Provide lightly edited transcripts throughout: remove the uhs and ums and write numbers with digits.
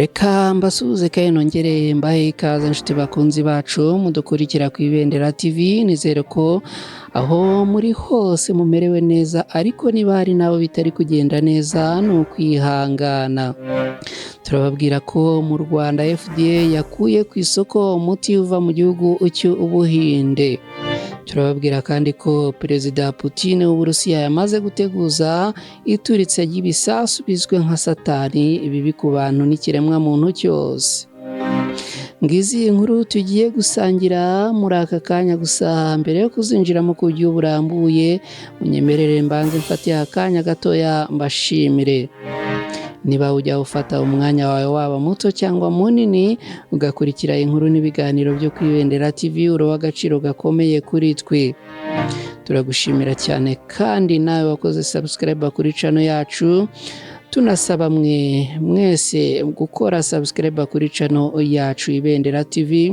Reka mbasuhuze kandi nongere mbahe ikaze inshuti bakunzi bacu mudukurikira ku Ibendera TV. Nizere ko aho muri hose mumerewe neza, ariko niba hari n'abo bitari kugenda neza ni ukwihangana. Turababwira ko mu Rwanda FDA yakuye ku isoko umuti uva mu gihugu cy'Ubuhinde. Turababwira kandi ko Perezida Putin w'Uburusiya yamaze guteguza ituritse ry'ibisasu bizwi nka Satani, bibi ku bantu n'ikiremwamuntu cyose. Ngizi inkuru tugiye gusangira muri aka kanya, gusa mbere yo kuzinjira mu buryo burambuye munyemerere mbanze mfate akanya gatoya mbashimire. Niba ujya ufata umwanya wawe waba muto cyangwa munini ugakurikira inkuru n'ibiganiro byo ku Ibendera TV, uroba agaciro gakomeye kuri twe. Turagushimira cyane kandi nawe wakoze subscribe kuri channel yacu. Tunasaba mwe mwese gukora subscribe kuri channel yacu Ibendera TV,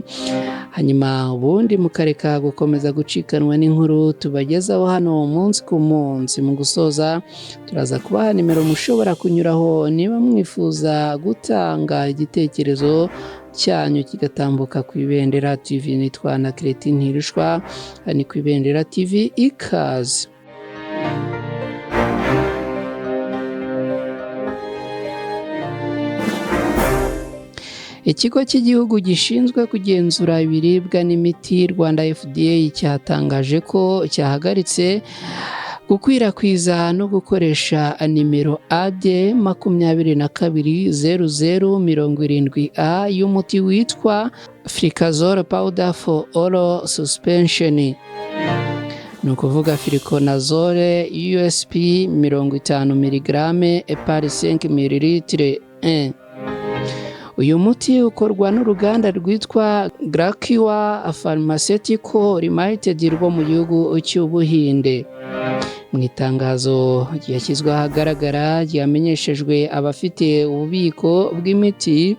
hanyuma ubundi mukareka gukomeza gucikanwa n'inkuru tubagezaho hano umunsi ku munsi. Mu gusoza turaza kubaha nimero mushobora kunyuraho niba mwifuza gutanga igitekerezo cyanyu kigatambuka ku Ibendera TV. Nitwa na Cretin Ntirushwa, ni ku Ibendera TV. Ikaze. Ikigo cy'igihugu gishinzwe kugenzura ibiribwa n'imiti Rwanda FDA cyatangaje ko cyahagaritse gukwirakwiza no gukoresha nimero AD 22 00 70 A y'umuti witwa Fluconazole powder for oral suspension. Ni ukuvuga Fluconazole USP 50 miligarame par 5 mililitre 1. Uyu muti ukorwa n'uruganda rwitwa Gracua Pharmaceutical Limited rwo mu gihugu cy'Ubuhinde. Mu itangazo ryashyizwe ahagaragara ryamenyeshejwe abafite ububiko bw'imiti,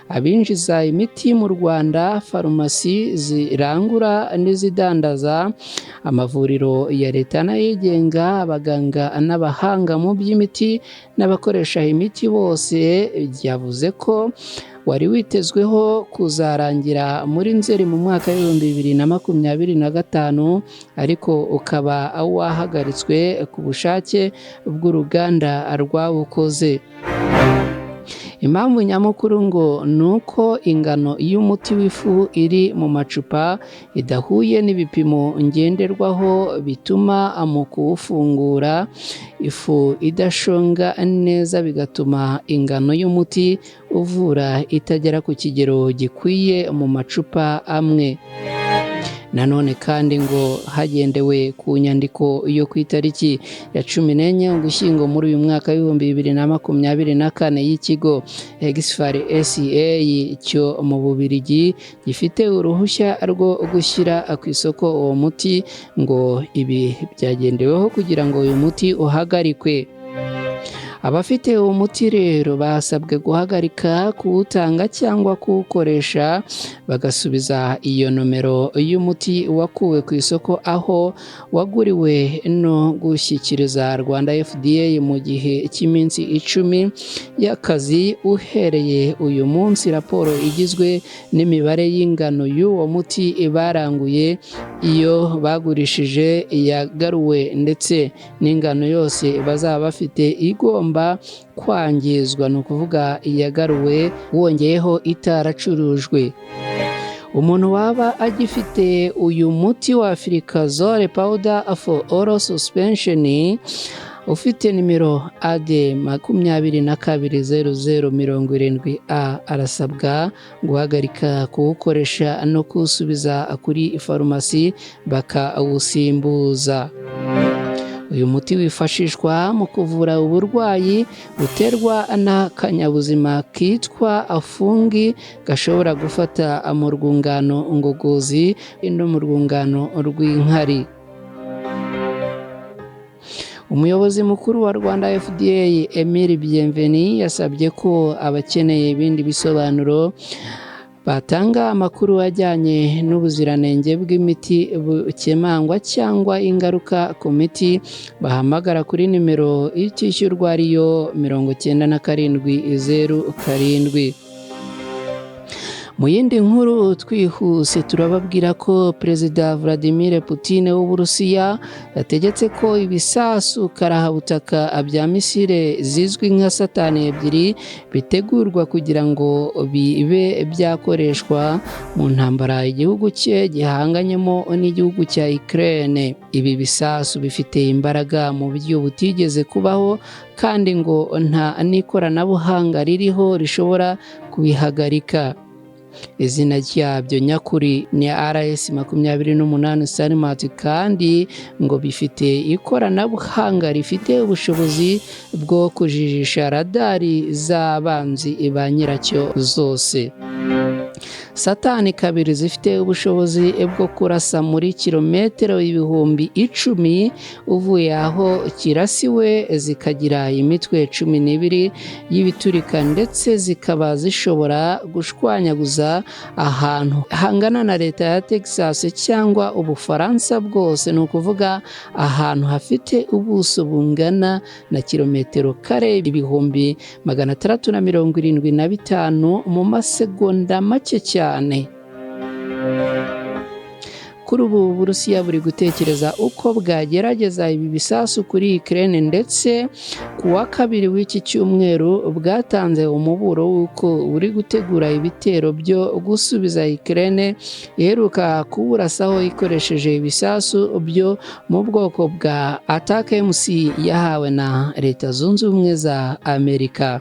abinjiza imiti mu Rwanda, farumasi zirangura n'izidandaza, amavuriro ya leta n'ayigenga, abaganga n'abahanga mu by'imiti n'abakoresha imiti bose, ryavuze ko wari witezweho kuzarangira muri Nzeri mu mwaka w'2025, ariko ukaba wahagaritswe ku bushake bw'uruganda rwawukoze. Impamvu nyamukuru ngo ni uko ingano y'umuti w'ifu iri mu macupa idahuye n'ibipimo ngenderwaho, bituma mu kuwufungura ifu idashonga neza, bigatuma ingano y'umuti uvura itagera ku kigero gikwiye mu macupa amwe. Nanone kandi ngo hagendewe ku nyandiko yo ku itariki ya 14 Ugushyingo muri uyu mwaka w'2024 y'ikigo Exfar SCA cyo mu Bubiligi gifite uruhushya rwo gushyira ku isoko uwo muti, ngo ibi byagendeweho kugira ngo uyu muti uhagarikwe. Abafite uwo muti rero basabwe guhagarika kuwutanga cyangwa kuwukoresha, bagasubiza iyo nomero y'umuti wakuwe ku isoko aho waguriwe no gushyikiriza Rwanda FDA mu gihe cy'iminsi 10 y'akazi uhereye uyu munsi raporo igizwe n'imibare y'ingano y'uwo muti baranguye, iyo bagurishije, yagaruwe, ndetse n'ingano yose bazaba bafite igomba kwangizwa, ni ukuvuga iyagaruwe wongeyeho itaracurujwe. Umuntu waba agifite uyu muti wa Fluconazole powder for oral suspension ufite nimero AD 22 00 70 A arasabwa guhagarika kuwukoresha no kuwusubiza kuri farumasi bakawusimbuza. Uyu muti wifashishwa mu kuvura uburwayi buterwa n'akanyabuzima kitwa fungi, gashobora gufata mu rwungano ngogozi no mu rwungano rw'inkari. Umuyobozi mukuru wa Rwanda FDA Emile Bienvenu yasabye ko abakeneye ibindi bisobanuro batanga amakuru ajyanye n'ubuziranenge bw'imiti bukemangwa cyangwa ingaruka ku miti bahamagara kuri nimero itishyurwa, ariyo 97 07. Mu yindi nkuru twihuse, turababwira ko Perezida Vladimir Putin w'Uburusiya yategetse ko ibisasu karahabutaka bya misile zizwi nka Satani ebyiri bitegurwa kugira ngo bibe byakoreshwa mu ntambara igihugu cye gihanganyemo n'igihugu cya Ukraine. Ibi bisasu bifite imbaraga mu buryo butigeze kubaho, kandi ngo nta n'ikoranabuhanga ririho rishobora kubihagarika. Izina ryabyo nyakuri ni RS 28 Sarmat, kandi ngo bifite ikoranabuhanga rifite ubushobozi bwo kujijisha radari z'abanzi ba nyiracyo zose. Satani kabiri zifite ubushobozi bwo kurasa muri kilometero 10,000 uvuye aho kirasiwe, zikagira imitwe 12 y'ibiturika, ndetse zikaba zishobora gushwanyaguza ahantu hangana na leta ya Texas cyangwa Ubufaransa bwose, ni ukuvuga ahantu hafite ubuso bungana na kilometero kare 675,000 mu masegonda make cyane. Kuri ubu Uburusiya buri gutekereza uko bwagerageza ibi bisasu kuri Ukraine, ndetse ku wa kabiri w'iki cyumweru bwatanze umuburo w'uko buri gutegura ibitero byo gusubiza Ukraine iheruka kuburasaho ikoresheje ibisasu byo mu bwoko bwa ATACMS yahawe na Leta Zunze Ubumwe za Amerika.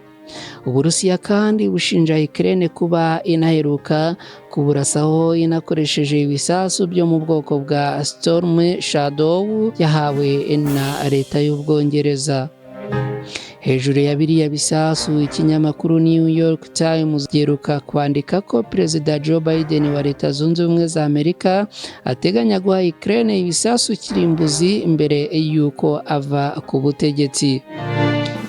Uburusiya kandi bushinja Ukraine kuba inaheruka kuburasaho inakoresheje ibisasu byo mu bwoko bwa Storm Shadow yahawe na leta y'Ubwongereza. Hejuru ya biriya bisasu, ikinyamakuru New York Times giheruka kwandika ko Perezida Joe Biden wa Leta Zunze Ubumwe za Amerika ateganya guha Ukraine ibisasu kirimbuzi mbere y'uko ava ku butegetsi.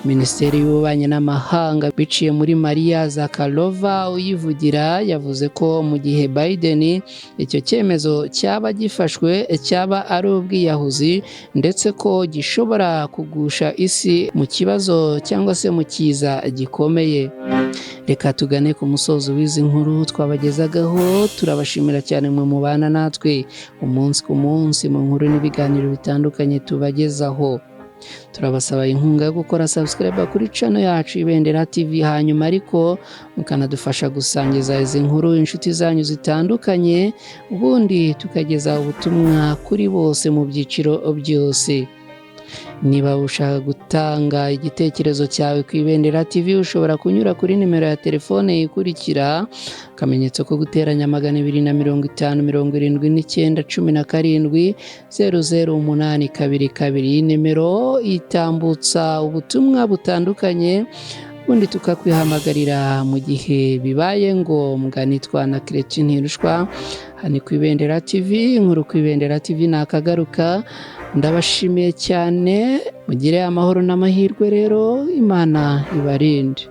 Minisiteri y'Ububanyi n'Amahanga, biciye muri Maria Zakharova uyivugira, yavuze ko mu gihe Biden icyo cyemezo cyaba gifashwe cyaba ari ubwiyahuzi, ndetse ko gishobora kugusha isi mu kibazo cyangwa se mu kiza gikomeye. Reka tugane ku musozo w'izi nkuru twabagezagaho. Turabashimira cyane mwe mubana natwe umunsi ku munsi mu nkuru n'ibiganiro bitandukanye tubagezaho. Turabasaba inkunga yo gukora subscribe kuri channel yacu Ibendera TV, hanyuma ariko mukanadufasha gusangiza izi nkuru inshuti zanyu zitandukanye, ubundi tukageza ubutumwa kuri bose mu byiciro byose. Niba ushaka gutanga igitekerezo cyawe ku Ibendera TV, ushobora kunyura kuri nimero ya telefone ikurikira: akamenyetso ko guteranya 250 79 17 00 822. Iyi nimero itambutsa ubutumwa butandukanye, ubundi tukakwihamagarira mu gihe bibaye ngombwa. Nitwa na Chrétien Ntirushwa, hano ku Ibendera TV. Inkuru ku Ibendera TV nakagaruka. Ndabashimiye cyane, mugire amahoro n'amahirwe rero, Imana ibarinde.